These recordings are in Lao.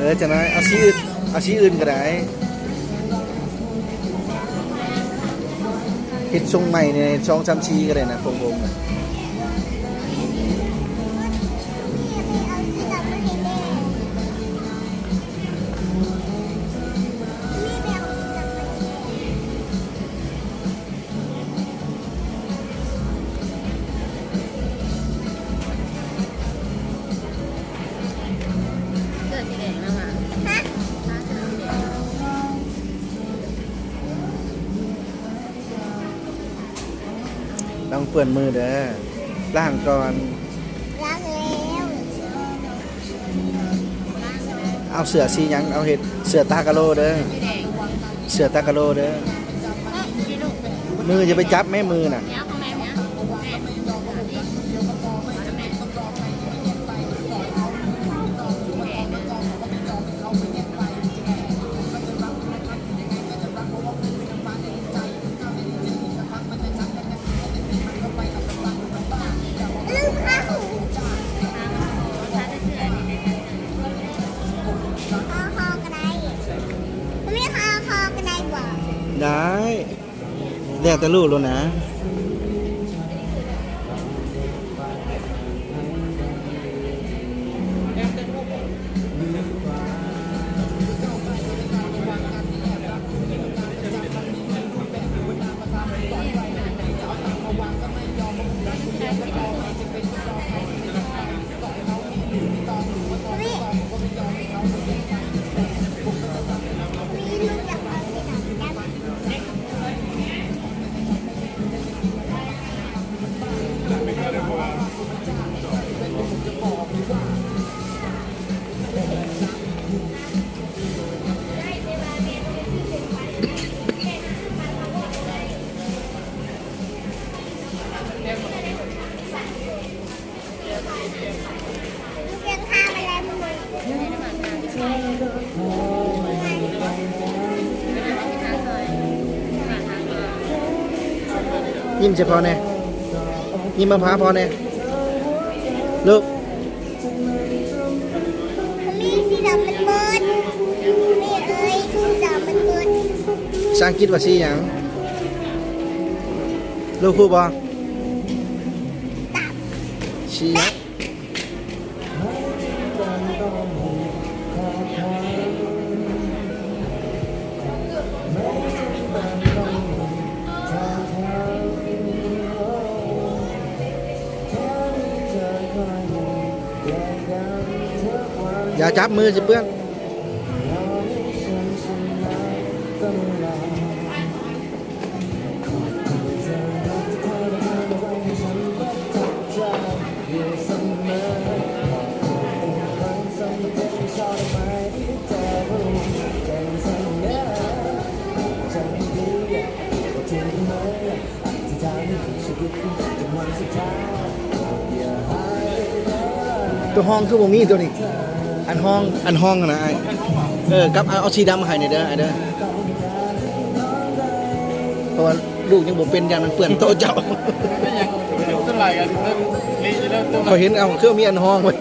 ເອີ ຈັ່ງໃດ ເອົາສີອື່ນ ເອົາສີອື່ນກໍໄດ້ ເຮັດຊົງໃໝ່ແດ່ ສອງສາມສີກໍໄດ້ນະ ໂປ່ງໆນະ. ລະວັງເປື້ອນມືເດີ້ ລ້າງກ່ອນ. ລ້າງແລ້ວ. ເອົາເສື້ອສີຫຍັງ? ເອົາເຮັດເສື້ອຕາກະໂລເດີ້ ເສື້ອຕາກະໂລເດີ້. ມືຢ່າໄປຈັບແມ້ ມືນະ. ໄດ້ ແລ້ວແຕ່ລູກໂລດນະ. ຍິ້ມໃສ່ພໍ່ແດ່ ຍິ້ມມາຫາພໍ່ແດ່ລູກ. ມີສີດຳມັນເບິດ ມີເອີຍ ສີດຳມັນເບິດ. ພາສາອັງກິດວ່າສີຫຍັງ? ຮູ້ ຮູ້ບໍ່? ດຳ. ສີຫຍັງ? ຢ່າຈັບ ມືຊິເປື້ອນ. ຕົວຮອງຄືບໍ່ມີຕົວນີ້? ອັນຮອງ ອັນຮອງຫັ້ນນະອ້າຍ. ເອີ ກັບ ເອົາ ເອົາສີດຳໃຫ້ແດ່ເດີ້ອ້າຍເດີ້ ເພາະວ່າລູກຍັງບໍ່ເປັນ ຢ້ານມັນເປື້ອນໂຕະເຈົ້າ. ເປັນຫຍັງ? ສ່ວນຫຼາຍກໍເລີ່ມເລະຢູ່ແລ້ວໂຕະ. ຂ້ອຍເຫັນ ເອົາ ຄືມີອັນຮອງໄວ້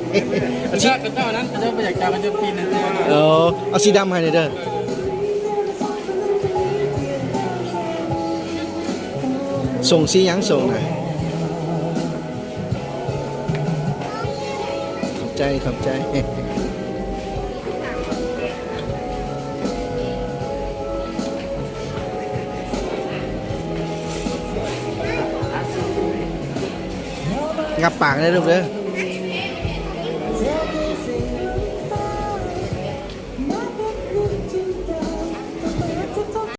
ເຂົາເຈົ້ານັ້ນ ເຂົາເຈົ້າບໍ່ຢາກຈັບ ເຂົາເຈົ້າປີນ. ເອີ ເອົາສີດຳໃຫ້ແດ່ເດີ້. ສົ່ງສີຫຍັງ? ສົ່ງນະ. ຂອບໃຈ ຂອບໃຈ. ງັບປາກເດີ້ລູກເດີ້.